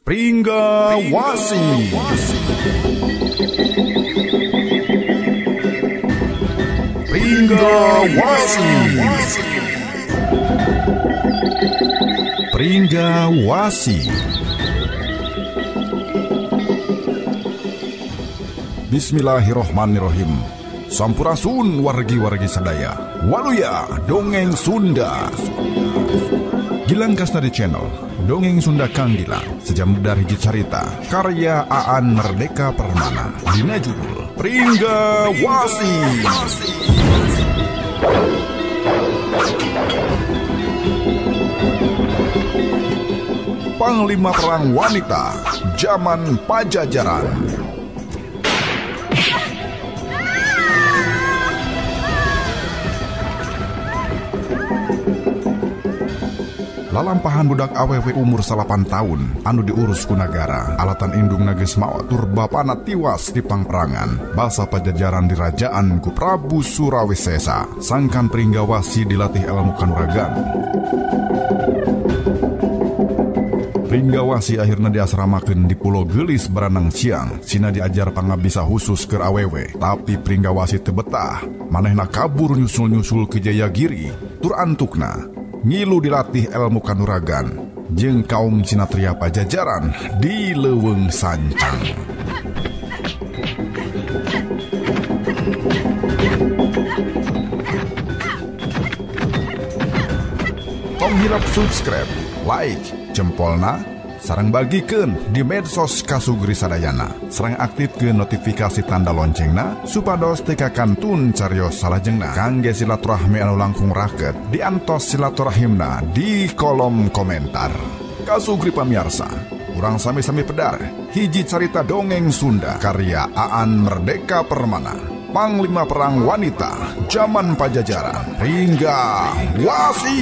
Pringgawasi. Pringgawasi. Pringgawasi. Bismillahirrohmanirrohim. Sampurasun wargi-wargi sadaya. Waluya dongeng Sunda. Gilang Kasnadi Channel, Dongeng Sunda Kang Gilang, sejam dari hiji carita, karya Aan Merdeka Permana, dina judul Pringgawasi. Panglima Perang Wanita, Zaman Pajajaran. Lalampahan budak awewe umur 8 tahun anu diurus ku nagara alatan indung geus maot tur bapana tiwas di pangperangan basa Pajajaran dirajaan ku Prabu Surawisesa sangkan Pringgawasi dilatih ilmu kanuragan. Pringgawasi akhirna diasramakeun di Pulau Gelis Baranang Siang sina diajar pangabisa khusus keur awewe tapi Pringgawasi teu betah manehna kabur nyusul-nyusul ke Jayagiri tur antukna ngilu dilatih ilmu kanuragan jeung kaum Sinatria Pajajaran di Leuweung Sancang. Tong hilap subscribe, like, jempolna, sareng bagikeun di medsos Kasugri sadayana. Sareng aktifkeun notifikasi tanda loncengna supados teu kakantun carios salajengna. Kangge silaturahmi anu langkung raket diantos silaturahimna di kolom komentar. Kasugri pamiarsa, urang sami-sami pedar hiji carita dongeng Sunda karya Aan Merdeka Permana, Panglima Perang Wanita Zaman Pajajaran, Pringgawasi.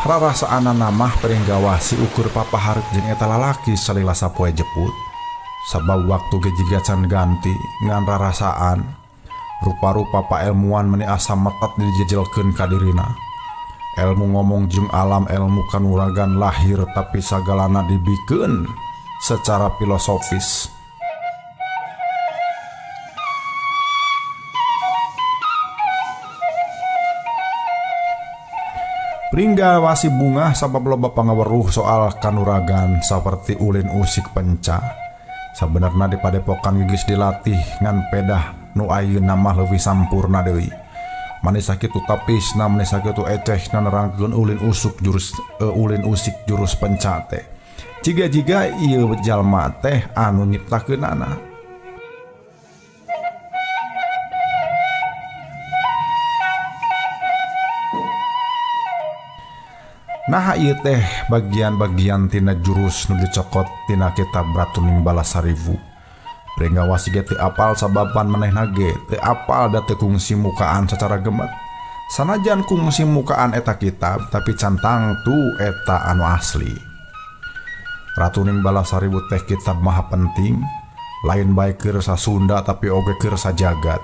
Rarasaana namah Pringgawasi ukur papahareup jeung eta lalaki salila sapoe jeput. Sabab waktu ge jiga can ganti ngan rarasaan rupa-rupa paelmuan meni asa metet dijejelkeun ka dirina. Elmu ngomong jeung alam, elmu kanuragan lahir tapi sagalana dibikeun secara filosofis. Pringgawasi bungah sabab loba pangaweruh soal kanuragan saperti ulin usik penca. Sabenerna di padepokan geus dilatih ngan pedah nu ayeuna mah leuwih sampurna deui. Manis sakitu tapisna, manis sakitu ecehna nerangkeun ulin usuk jurus ulin usik jurus penca teh. Jiga-jiga ieu jalma teh anu nyiptakeunana. Nah ieu teh bagian-bagian tina jurus nu dicokot tina kitab Ratuning Balasariwu. Pringgawasi ge teu apal sababan manehna ge teu apal da teu kungsi mukaan sacara gemet. Sanajan kungsi mukaan eta kitab tapi can tangtu eta anu asli. Ratuning Balasariwu teh kitab maha penting, lain bae keur sa Sunda tapi oge keur sajagat.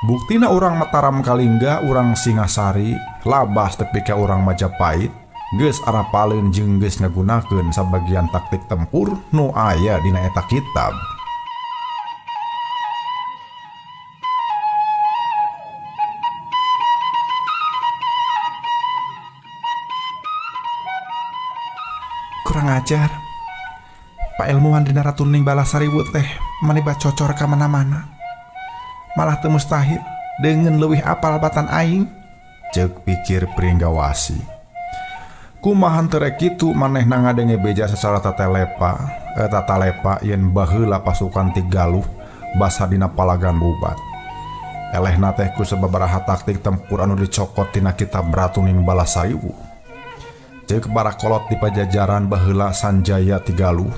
Buktina urang Mataram Kalingga, urang Singasari, labas tepi ka urang Majapahit geus arapaleun jeung geus ngagunakeun sabagian taktik tempur nu aya dina eta kitab. Kurang ajar. Pailmuan dina Ratuning Balasariwu teh mani bacocor ka mana-mana. Malah teu mustahil deungeun leuwih apal batan aing, ceuk pikir Pringgawasi. Kumaha teu rek kitu manehna ngadenge beja sacara tatalepa yen baheula pasukan ti Galuh basa dina palagan Bubat. Elehna teh ku sababaraha taktik tempur anu dicokot tina kitab Ratuning Balasariwu. Ceuk para kolot di Pajajaran baheula Sanjaya ti Galuh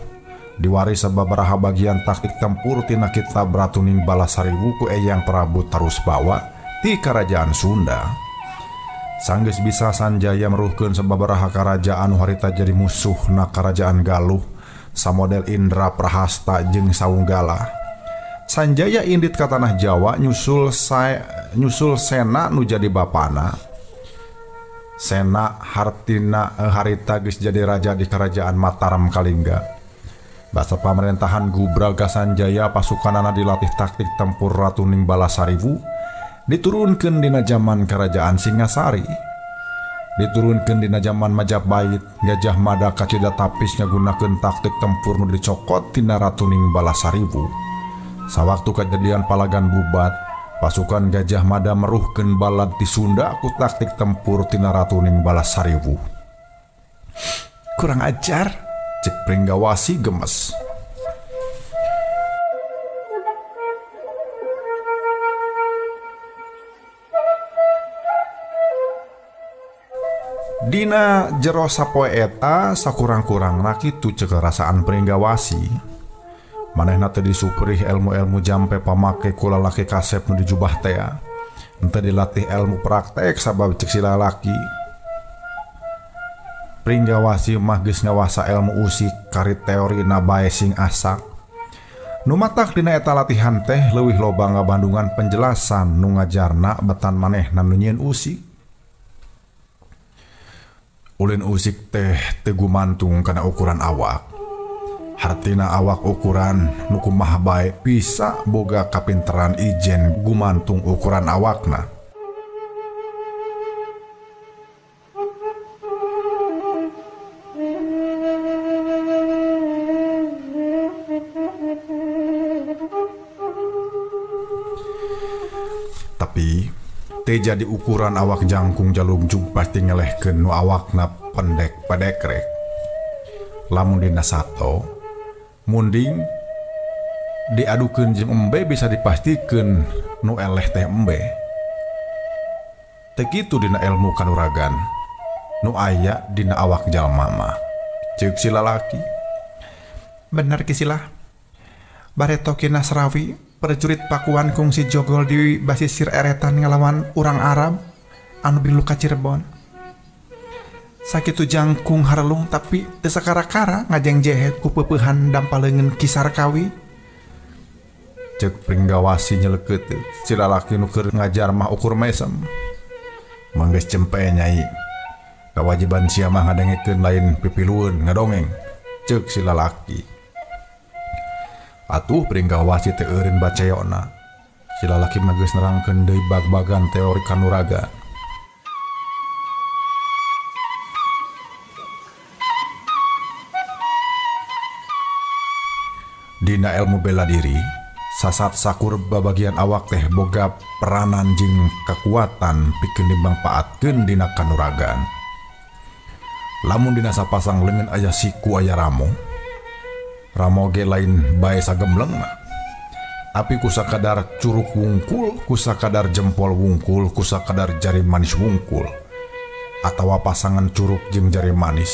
diwaris sababaraha bagian taktik tempur tina kitab Ratuning Balasariwu ku Eyang Prabu Tarusbawa ti Karajaan Sunda. Sanggeus bisa Sanjaya meruhkeun sababaraha karajaan nu harita jadi musuhna Karajaan Galuh samodel Indra Prahasta jeung Saunggalah. Sanjaya indit ka tanah Jawa nyusul Sena nu jadi bapana. Sena hartina harita geus jadi raja di Kerajaan Mataram Kalingga. Basa pamerintahan Gubraga Sanjaya pasukanana dilatih taktik tempur Ratuning Balasariwu diturunkeun dina zaman Kerajaan Singasari. Diturunkeun dina zaman Majapahit, Gajah Mada kacida tapis ngagunakeun taktik tempur nu dicokot tina Ratuning Balasariwu. Sawaktu kejadian palagan Bubat, pasukan Gajah Mada meruhkeun balad ti Sunda ku taktik tempur tina Ratuning Balasariwu. Kurang ajar, cek Pringgawasi gemes. Dina jero sapoe eta sakurang-kurangna kitu ceuk rasaan Pringgawasi. Manehna teu disuprih ilmu-ilmu jampe pamake ku lalaki kasep nu dijubah tea. Henteu dilatih ilmu praktek sabab ceuk si lalaki. Pringgawasi mah geus ngawasa ilmu usik kari teorina bae sing asak. Nu matak dina eta latihan teh leuwih loba ngabandungan penjelasan nu ngajarna betan manehna nu nyieun usik. Ulin usik teh teu gumantung kana ukuran awak. Hartina awak ukuran nu kumaha bae bisa boga kapinteran ijen gumantung ukuran awakna. Tapi teu jadi ukuran awak jangkung jalugjug pasti ngelehkeun nu awakna pendek pedekrek. Lamun dina sato munding diadukeun jeung embe bisa dipastikeun nu eleh teh embe. Teu kitu dina ilmu kanuragan nu aya dina awak jalma mah, ceuk si lalaki. Bener ki silah. Bareto Ki Nasrawi prajurit Pakuan kungsi jogol di basisir eretan ngalawan urang Arab anu bilu ka Cirebon. Sakitu jangkung harelung tapi teu sakara-kara ngajeng jehet ku peupeuhan dampaleungeun Ki Sarkawi. Ceuk Pringgawasi nyeleukeut si lalaki nu keur ngajar mah ukur mesem. Manggeus cempe nyai. Kawajiban sia mah ngadengekeun lain pipilueun ngadongeng, ceuk si lalaki. Atuh Pringgawasi teu eureun baceona. Si lalaki mah geus nerangkeun deui bag-bagan teori kanuragan. Dina ilmu bela diri, sasat sakur babagian awak teh boga peranan jeung kekuatan pikeun dimangpaatkeun dina kanuragan. Lamun dina sapasang leungeun aya siku aya ramo. Ramo ge lain bae sagemblengna. Tapi kusakadar curuk wungkul, kusakadar jempol wungkul, kusakadar jari manis wungkul, atawa pasangan curuk jeung jari manis,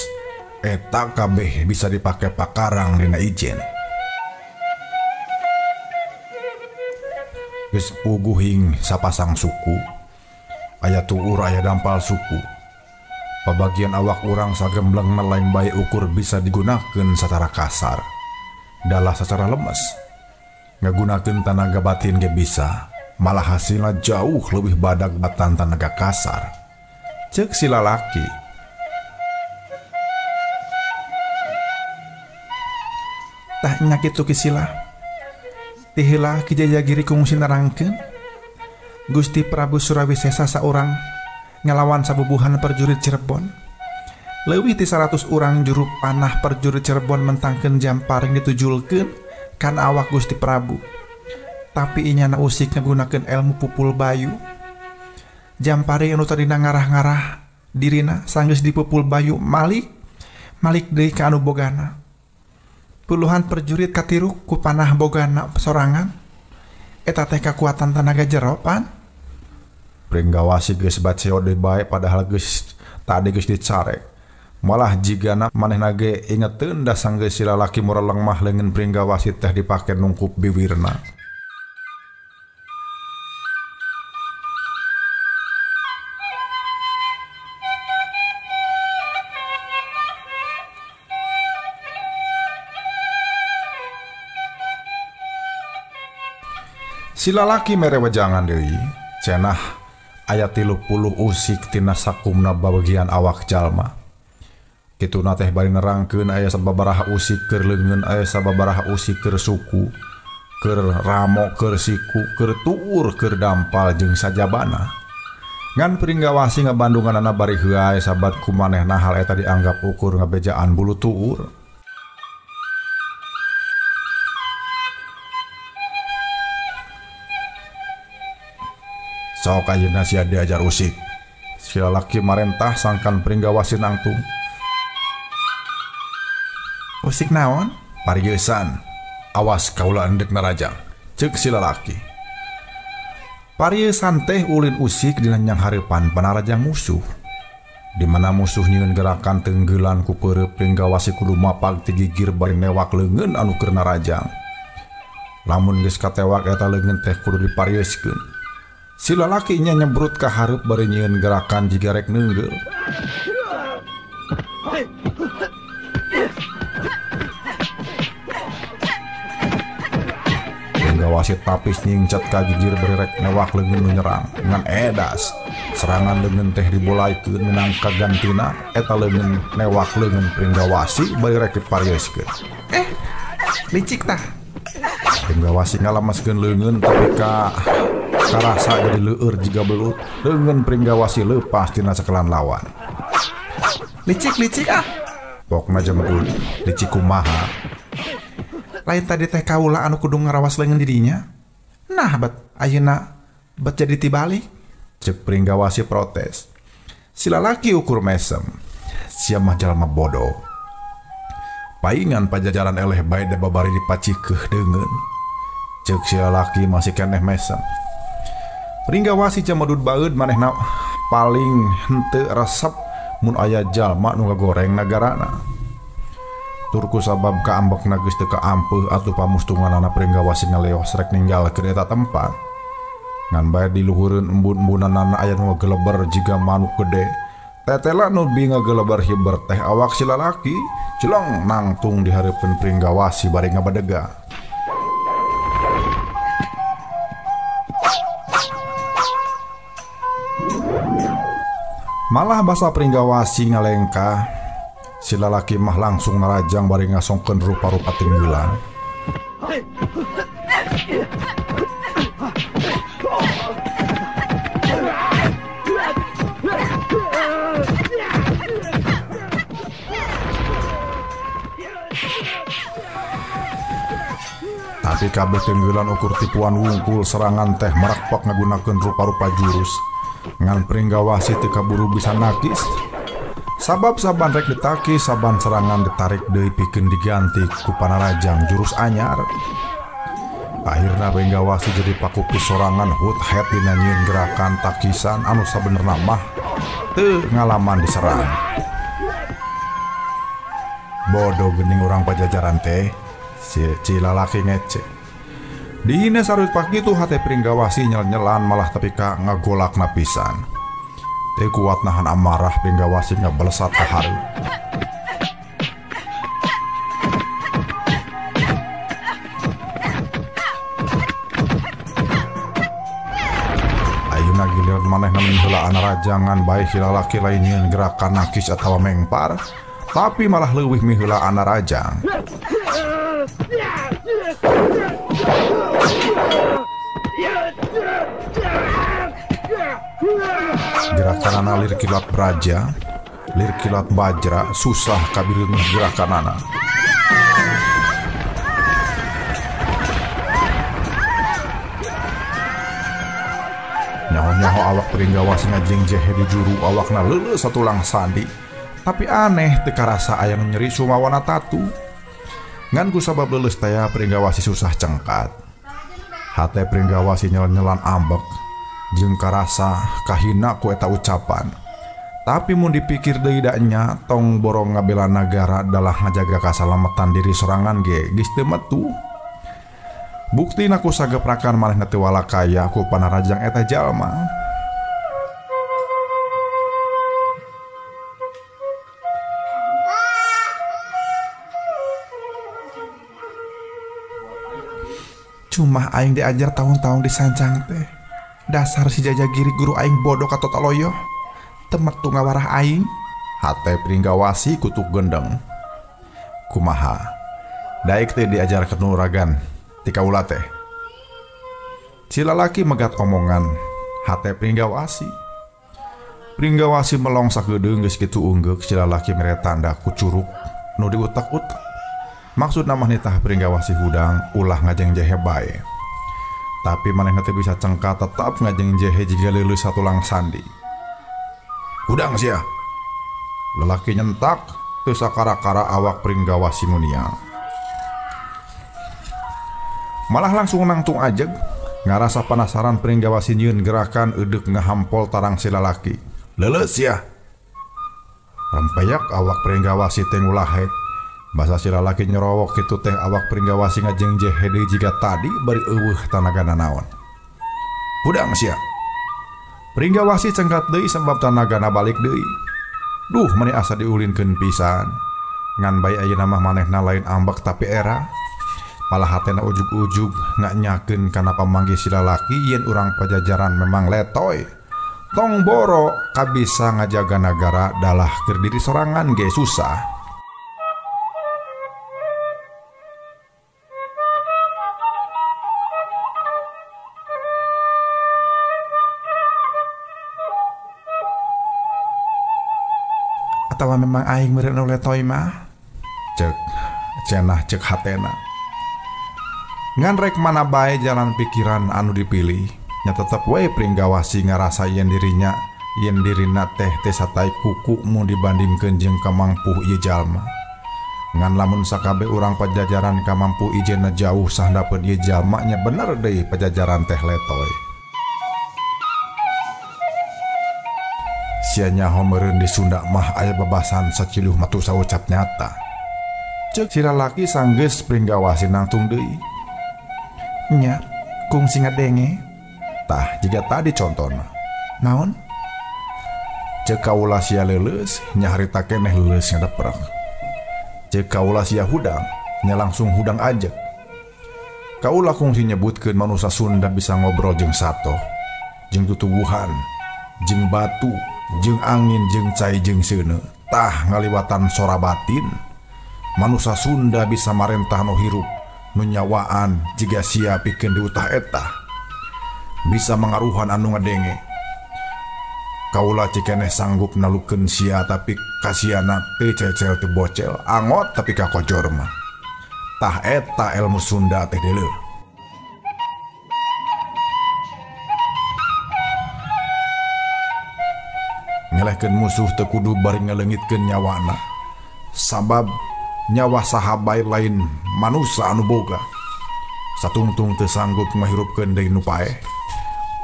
eta kabeh bisa dipake pakarang dina ijen. Geus puguhing sapasang suku, aya tuur aya dampal suku. Pabagian awak urang sagemblengna lain bae ukur bisa digunakeun sacara kasar, dalah sacara lemes. Ngagunakeun tanaga batin ge bisa, malah hasilna jauh lebih badag batan tanaga kasar, ceuk si lalaki. Tah nya kitu ki silah. Tiheula Ki Jayagiri kungsi nerangkeun Gusti Prabu Surawisesa saurang ngalawan sabubuhan prajurit Cirebon. Leuwih ti 100 urang juru panah perjurit Cirebon mentangkeun jamparing ditujulkeun kana awak Gusti Prabu. Tapi inyana usik ngagunakeun ilmu pupul bayu. Jamparing anu tadina ngarah-ngarah dirina sanggeus dipupul bayu malik malik deui ka anu bogana. Puluhan perjurit katiruk ku panah bogana sorangan. Eta teh kakuatan tanaga jero pan. Pringgawasi geus baceo deui bae padahal geus tadi geus dicarek. Malah jigana manehna ge ingeteun da sanggeus si lalaki mureleng mah leungeun Pringgawasi teh dipake nungkup biwirna. Si lalaki mere wejangan deui, cenah aya 30 usik tina sakumna babagian awak jalma. Kituna teh bari nerangkeun aya sababaraha usik keur leungeun, aya sababaraha usik keur suku, keur ramo, keur siku, keur tuur, keur dampal jeung sajabana. Ngan Pringgawasi ngabandunganana bari heuay sabat ku manehna hal eta dianggap ukur ngabejaan bulu tuur. Sok ayeuna sia diajar usik. Si lalaki marentah sangkan Pringgawasi nangtung. Usik naon? Pariesan. Awas kaula endek narajang. Ceuk si lalaki. Pariesan teh ulin usik dina nyanghareupan panarajang musuh. Di mana musuh nyieun gerakan tenggelan ku peureup Pringgawasi kudu mapag ti gigir bari newak leungeun anu keur narajang. Lamun geus katewak eta leungeun teh kudu diparieuskeun. Si lalaki nya nyebrut ka hareup bari nyieun gerakan jiga rek neunggeul. Pringgawasi tapis nyingcat ka gigir bari rek newak leungeun nu nyerang. Ngan edas, serangan leungeun teh dibolaikeun minangka kagantina eta leungeun newak leungeun Pringgawasi bari rek diparieuskeun. Licik tah. Pringgawasi ngalamaskeun leungeun tapi ka karasa jadi leueur jiga belut. Leungeun Pringgawasi leupas tina cekelan lawan. Licik-licik ah. Pokna jemedul, licik kumaha. Lain tadi teh kaula anu kudu ngarawas leungeun dirinya. Nah bet ayeuna bet jadi tibalik. Ceuk Pringgawasi protes. Si lalaki ukur mesem. Sia mah jalma bodoh. Paingan pajajaran eleh bae da babari dipacikeuh deungeun. Ceuk si lalaki masih keneh mesem. Pringgawasi camedud baeud manehna paling henteu resep mun aya jalma nu ngagoreng nagarana. Tur ku sabab kaambekna geus teu kaampeuh atuh pamustunganana Pringgawasi ngaleos rek ninggalkeun eta tempat. Ngan bae di luhureun embun-embunanana aya nu ngageleber jiga manuk gede. Tetela nu bi ngageleber hiber teh awak si lalaki celong nangtung di hareupeun Pringgawasi bari ngabadega. Malah basa Pringgawasi ngalengkah, si lalaki mah langsung narajang bari ngasongkeun rupa-rupa tinggilan. Tapi kabeh tenggelan ukur tipuan wungkul serangan teh merakpak ngagunakeun rupa-rupa jurus. Ngan Pringgawasi teu kaburu bisa nakis. Sabab saban rek ditakis, saban serangan ditarik deui pikeun diganti ku panarajang jurus anyar. Akhirna Pringgawasi jadi pakupis sorangan hut het dina nyieun gerakan takisan anu sabenerna mah teu ngalaman diserang. Bodoh geuning urang pajajaran teh, si lalaki ngece. Dihina sarut pakitu hate Pringgawasi nyel-nyelan malah tapi ka ngagolakna pisan. Teu kuat nahan amarah Pringgawasi ngabalesat ka hareup. Ayeuna giliran manehna miheulaan rajangan bae si lalaki lain nyieun gerakan nakis atawa mengpar, tapi malah leuwih miheulaan rajang. Gerakan alir kilat braja, Lir kilat bajra susah kabireung gerakanana. Nyaho-nyaho awak Pringgawasi ngajeng jehe di juru awakna leuleus satulang sandi. Tapi aneh teu karasa aya nu nyeri sumawana tatu. Ngan ku sabab leuleus teh Pringgawasi susah cengkat. Hate Pringgawasi nyel-nyelan ambek jeung karasa kahina ku eta ucapan. Tapi mun dipikir deui da nya tong borong ngabela nagara dalah ngajaga kasalametan diri sorangan ge geus teu metu. Buktina ku sageprakan manehna teu walakaya ku panarajang eta jalma. Cuma aing diajar tahun-tahun di sancang teh. Dasar si Jajagiri guru aing bodoh ka totaloyo. Temet tu ngawarah aing. Hate Pringgawasi kutuk gendeng. Kumaha? Daik teh diajar kenuragan ti kaula teh. Si lalaki megat omongan hate Pringgawasi. Pringgawasi melong sakedeung geus kitu unggek si lalaki mere tanda ku curug nu diutak-utak. Maksudna mah nitah Pringgawasi hudang ulah ngajeng jehe bae. Tapi manehna teu bisa cengkat tetap ngajeng jehe jiga leuleus satulang sandi. Hudang sia. Lelaki nyentak teu sakara-kara awak Pringgawasi muniang. Malah langsung nangtung ajeg, ngarasa penasaran Pringgawasi nyieun gerakan eudek ngahampol tarang si lalaki. Leuleus sia. Rempeyak awak Pringgawasi teh ngulahek. Basa si lalaki nyerowok kitu teh awak Pringgawasi ngajeng jehe deui jiga tadi bari eueuh tanagana naon. Hudang sia. Pringgawasi cengkat deui sebab tanagana balik deui. Duh meni asa diulinkeun pisan. Ngan bae ayeuna mah manehna lain ambek tapi era. Malah hatena ujug-ujug nganyakeun kana pamanggih si lalaki yen urang Pajajaran memang letoy. Tong boro kabisa ngajaga nagara dalah keur diri sorangan ge susah. Atawa memang aing meureun nu letoy mah? Cek cenah cek hatena. Ngan rek mana bae jalan pikiran anu dipilih, nya tetep we Pringgawasi ngarasa yen dirinya yen dirina teh teh satai kuku mun dibandingkeun jeung kamampuh ieu jalma. Ngan lamun sakabeh urang Pajajaran kamampu ijenna jauh sahandapeun ieu jalma nya bener deui Pajajaran teh letoy. Sia nyaho meureun di Sunda mah aya babasan saciluh matu saucap nyata. Ceuk si lalaki sanggeus Pringgawasi nangtung deui. Nya, kungsi ngadenge. Tah, jiga tadi contona. Naon? Ceuk kaula sia leuleus, nya harita keneh leuleus ngadeprek. Ceuk kaula sia hudang, nya langsung hudang ajeg. Kaula kungsi nyebutkeun manusa Sunda bisa ngobrol jeung sato, jeung tutuwuhan, jeung batu, jeung angin, jeung cai, jeung seuneu. Tah ngaliwatan sora batin. Manusa Sunda bisa marentah nu hirup, nu nyawaan jiga sia pikeun diutah eta. Bisa mangaruhan anu ngadenge. Kaula cikeneh sanggup nalukeun sia tapi kasiana teu cecel teu bocel, angot tapi kakojor mah. Tah eta ilmu Sunda teh deuleu. Ngelehkeun musuh teu kudu bari ngaleungitkeun nyawana. Sabab nyawa saha bae lain manusa anu boga. Satungtung teu sanggup ngahirupkeun deui nu paeh.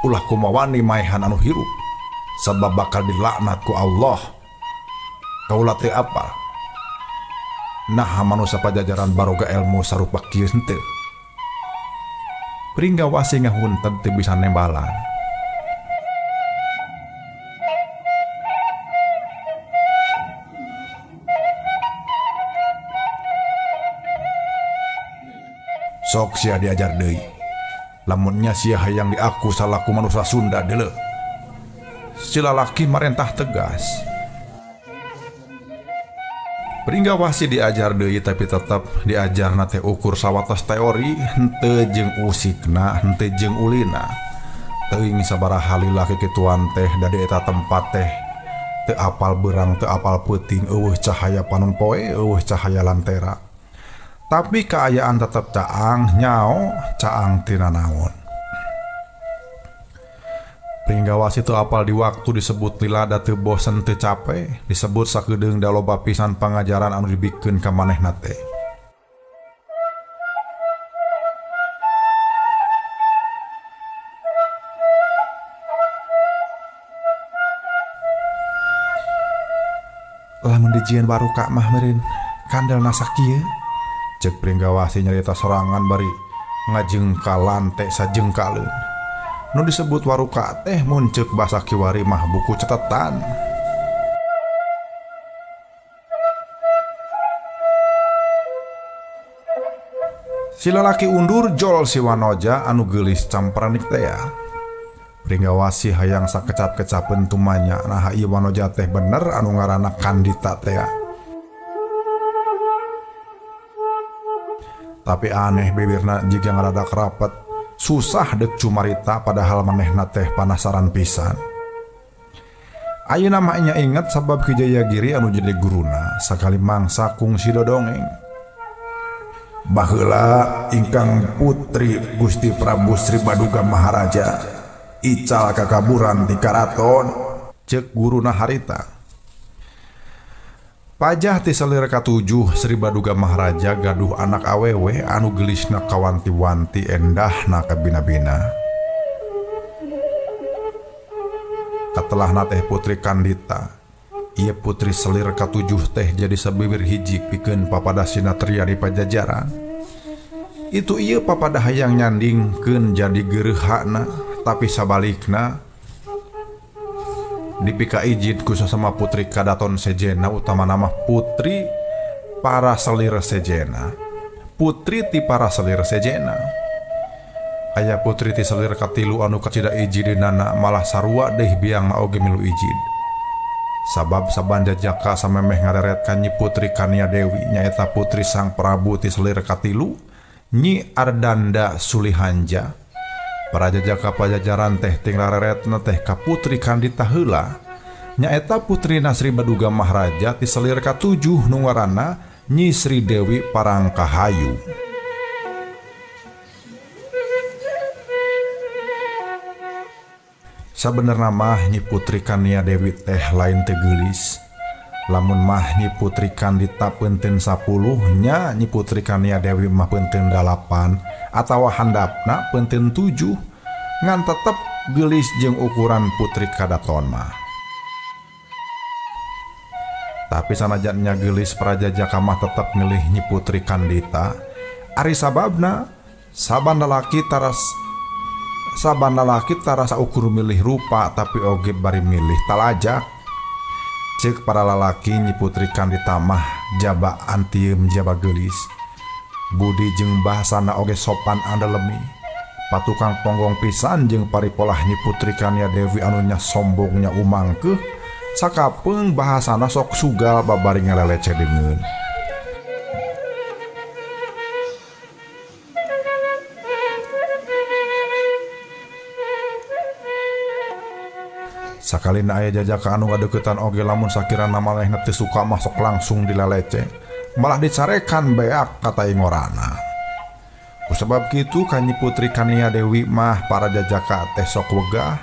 Ulah kumawani maehan anu hirup sabab bakal dilaknat ku Allah. Kaula teu apal. Naha manusa Pajajaran baroga ilmu sarupa kieu henteu. Pringgawasi ngahunten teu bisa nembalan. Sok sia diajar deui. Lamunnya sia hayang diaku salaku manusia Sunda deuleu. Si lalaki marentah tegas. Pringgawasi diajar deui tapi tetep diajarna teh ukur sawatas teori henteu jeung usikna henteu jeung ulina. Teuing sabaraha lila kikituan teh da di eta tempat teh Teu apal beurang teu apal peuting eueuh cahaya panon poe eueuh cahaya lantera. Tapi kaayaan tetep caang nyao caang tina naon. Pringgawasi teu apal di waktu disebut lila da teu bosen teu cape disebut sakedeung da loba pisan pangajaran anu dibikeun ka manehna teh. Lamun dijieun waruka mah meureun kandel nasakieu. Cek Pringgawasi nyarita sorangan bari ngajengkalan teh sajengkaleun. Nu disebut waruka teh mun ceuk basa kiwari mah buku catatan. Si lalaki undur jol si wanoja anu geulis campranik teh ya. Pringgawasi hayang sakecap-kecapeun tumanya nah ieu wanoja teh bener anu ngaranna Kandita teh ya. Tapi aneh bibirna jiga ngaradak rapet susah dek cumarita padahal manehna teh panasaran pisan. Ayeuna mah nya inget sabab Ki Jayagiri anu jadi guruna sakali mangsa kungsi dodongeng. Baheula ingkang putri Gusti Prabu Sri Baduga Maharaja ical kakaburan di karaton cek guruna harita. Pajah ti selir katujuh Sri Baduga Maharaja gaduh anak awewe anu geulisna kawanti-wanti endahna kabina-bina. Katelahna teh Putri Kandita. Ieu putri selir katujuh teh jadi sabibir hiji pikeun papada sinatria di pajajaran. Itu ieu papada hayang nyandingkeun jadi gereuhana tapi sabalikna dipika ijid ku sasama putri kadaton sejena utama nama putri para selir sejena. Putri ti para selir sejena. Aya putri ti selir katilu anu kacida ijidinana malah sarua deh biangna oge milu ijid. Sabab saban jajaka samemeh ngareret ka Nyi Putri Kania Dewi nyaeta putri Sang Prabu ti selir katilu Nyi Ardanda Sulihanja. Para jajaka pajajaran teh ting rareretna teh ka Putri Kandita heula nyaeta putri Sri Baduga Maharaja ti selir katujuh nu ngaranna Nyi Sri Dewi Parangkahayu. Sabenerna mah Nyi Putri Kania Dewi teh lain teu geulis. Lamun mah Nyi Putri Kandita peunteun 10 nya Nyi Putri Kania Dewi mah peunteun 8 atawa handapna peunteun 7 ngan tetep geulis jeung ukuran putri kadaton mah. Tapi sanajan nya geulis prajajaka mah tetep milih Nyi Putri Kandita. Ari sababna saban lalaki tarasa ukur milih rupa tapi oge bari milih talajak. Cek para lalaki Nyi Putri Kandita mah jaba antieum jaba geulis. Budi jeung bahasana oge sopan andalemi. Patukang ponggong pisan jeung paripolah Nyi Putri Kania Dewi anu nya sombongnya umangkeuh sakapeung bahasana sok sugal babari ngalelece deungeun. Sakalina aya jajaka anu ngadeukeutan oge lamun sakirana manehna teu suka mah sok langsung dilalece, malah dicarekan beak kata ingorana. Kusabab kitu ka Nyi Putri Kania Dewi mah para jajaka teh sok wegah,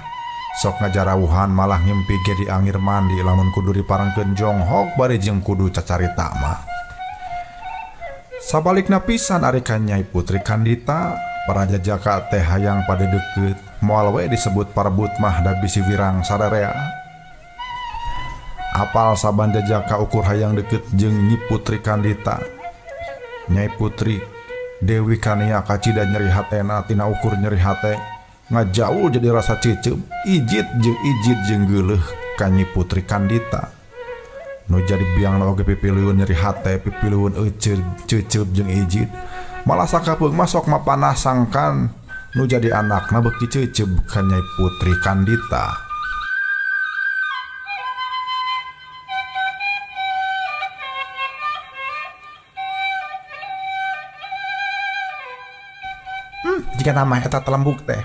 sok ngajarawuhan malah ngimpi ge diangir mandi lamun kudu diparengkeun jonghok bari jeung kudu cacarita mah. Sabalikna pisan ari ka Nyai Putri Kandita, para jajaka teh hayang pada deukeut, moal we disebut parebut mah da bisi wirang sararea. Apal saban jajaka ukur hayang deukeut jeung Nyi Putri Kandita. Nyai Putri Dewi Kania kacida nyeri hatena tina ukur nyeri hate ngajaul jadi rasa ciceup ijid jeung geuleuh ka Nyi Putri Kandita. Nu jadi biangna oge pipiliun nyeri hate pipiliun euceut ceuceup jeung ijid. Malah sakapeung mah sok mapanah sangkan nu jadi anakna beuki ceuceup ka Nyai Putri Kandita. Jika nama eta telembuk teh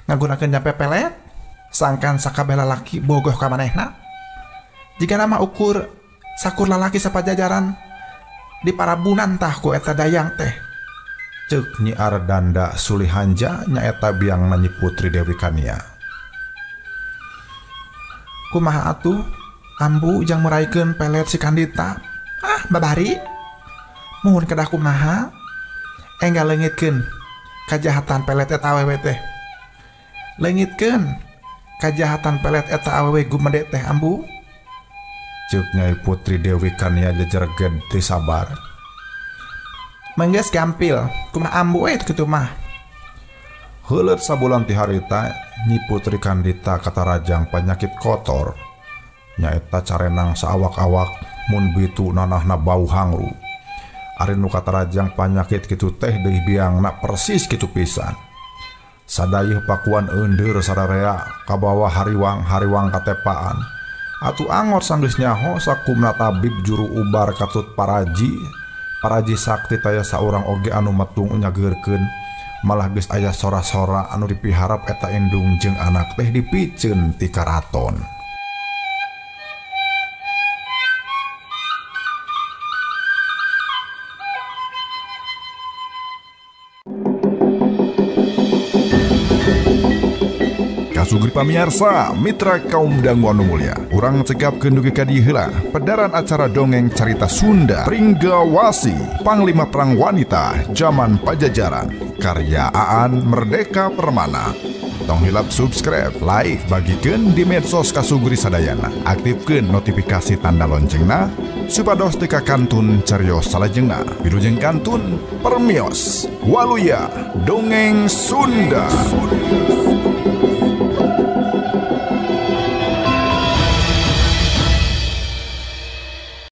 ngagunakeun jampe pelet sangkan sakabeh lalaki bogoh ka manehna. Jika nama ukur sakur lalaki sapajajaran di parabunan tah ku eta dayang teh. Ceuk Nyi Ardanda Sulihanja nyaeta biangna Nyi Putri Dewi Kania. Kumaha atuh ambu jang meraikeun pelet si Kandita? Ah babari. Muhun kedah kumaha? Enggal leungitkeun kajahatan pelet eta awewe teh. Leungitkeun kajahatan pelet eta awewe gumede teh ambu. Ceuk Nyai Putri Dewi Kania jejerged teu sabar. Menggeus gampil, kumaha ambu we kitu mah. Heuleut sabulan ti harita Nyi Putri Kandita katarajang panyakit kotor. Nyaeta carenang saawak-awak mun bitu nanahna bau hangru. Ari nu katarajang panyakit kitu teh deui biangna persis kitu pisan. Sadayeuh pakuan eundeur sararea kabawa hariwang-hariwang katepaan. Atuh angor sanggeus nyaho sakumna tabib juru ubar katut paraji. Paraji sakti taya saurang oge anu metung nyageurkeun. Malah geus aya sora-sora anu dipiharap eta indung jeung anak teh dipiceun ti karaton. Kasugri pamiarsa mitra kaum dangu anu mulya, urang cekapkeun dugi ka dieu heula pedaran acara dongeng carita Sunda Pringgawasi Panglima Perang Wanita Zaman Pajajaran karya Aan Merdeka Permana. Tong hilap subscribe, like, bagikeun di medsos Kasugri sadayana. Aktifkeun notifikasi tanda loncengna supados teu kakantun carios salajengna. Wilujeng kantun permios waluya dongeng Sunda.